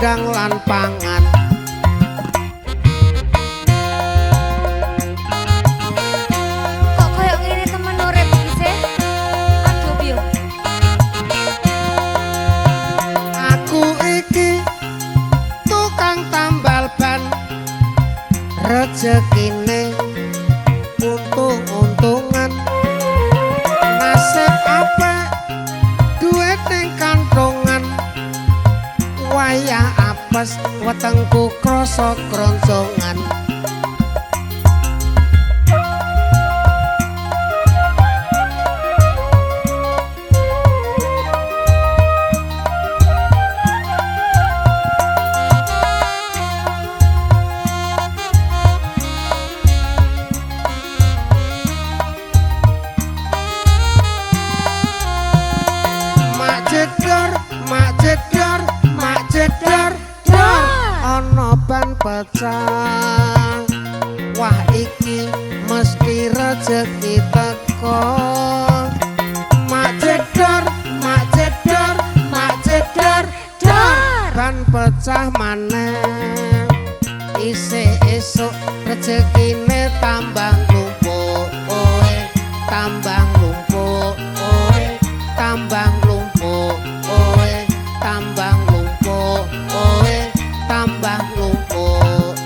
sandang lan pangan. Kok koyo ngene temen urip iki sih? Aduh piye? Aku iki tukang tambal ban, rejekine untung-untungan. Nasib apik duit ning kantongan, wayah apes wetengku krasa kroncongan. Mak jedor, mak jedor, mak jedor, dor, ana ban pecah. Wah iki mesti rejeki teko. Mak jedor, mak jedor, mak jedor, dor, ban pecah maneh. Isih esuk rejekine tambah nglumpuk, oe, tambah nglumpuk, oe, tambah nglumpuk, oe, tambah nglumpuk, oe, tambah nglumpuk.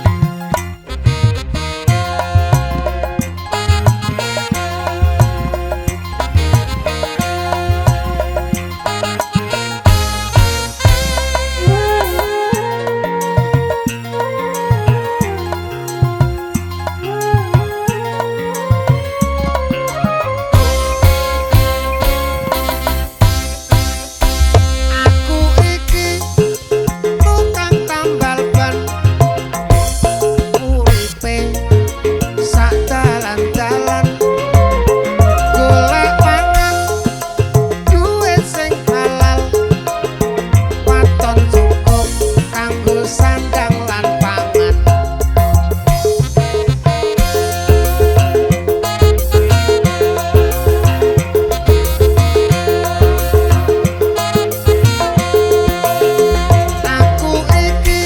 Aku iki tukang tambal ban, uripe sak dalan-dalan, golek pangan duit sing halal, waton cukup kanggo sandang lan pangan. Aku iki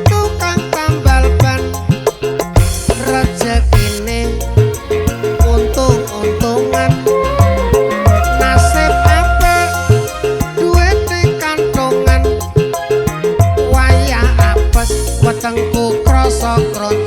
tukang tambal ban, rejekine untung-untungan. Nasib apik duit ning kantongan, wayah apes wetengku krasa kroncongan.